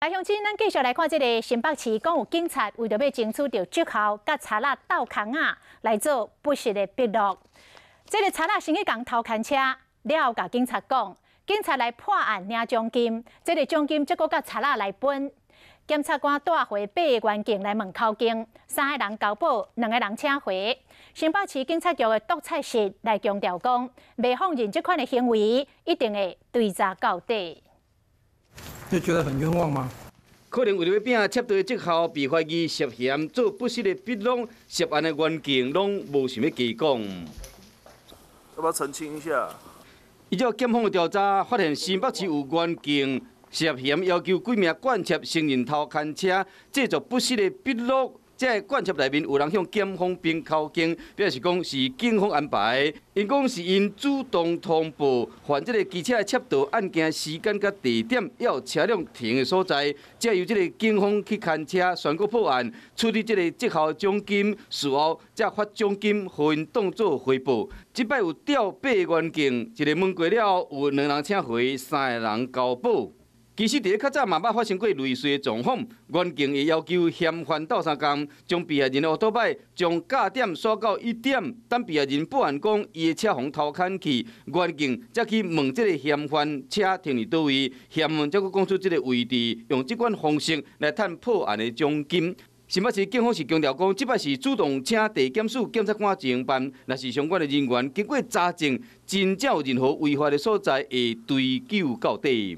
來鄉親，咱繼續來看這个新北市，講有警察為著欲爭取著績效，佮賊仔鬥空仔來做不實的筆錄。這个賊仔先去共偷牽車，了後共警察講，警察來破案領獎金，這个獎金則閣佮賊仔來分。檢察官帶回八个員警來問口供，三个人交保，兩个人請回。新北市警察局的督察室來強調講，袂放任這款的行為，一定會追查到底。你覺得很冤枉嗎？可能為著欲拼竊盜的績效，被懷疑涉嫌做不實的筆錄，涉案的員警攏無想欲加講。要不要澄清一下？依照檢方的調查，發現新北市有員警涉嫌要求幾名慣竊承認偷牽車，製作不實的筆錄。這个慣竊內面有人向檢方稟口供，表示講是警方安排，𪜶講是𪜶主動通報犯這个機車竊盜案件時間佮地點，猶車輛停的所在，才由這个警方去牽車宣告破案，處理這个績效獎金，事後才發獎金予𪜶當做回報。這擺有調八个員警，一个問過了後，有兩人請回，三个人交保。其實佇咧較早嘛捌發生過類似的狀況，員警會要求嫌犯鬥相共，將被害人的烏托擺從甲點徙到乙點，等被害人報案講伊的車予偷牽去，員警才去問這个嫌犯車停佇佗位，嫌犯才閣講出這个位置，用這款方式來趁破案的獎金。新北市警方是強調講，這擺是主動請地檢署檢察官偵辦，若是相關的人員經過查證，真正有任何違法的所在，會追究到底。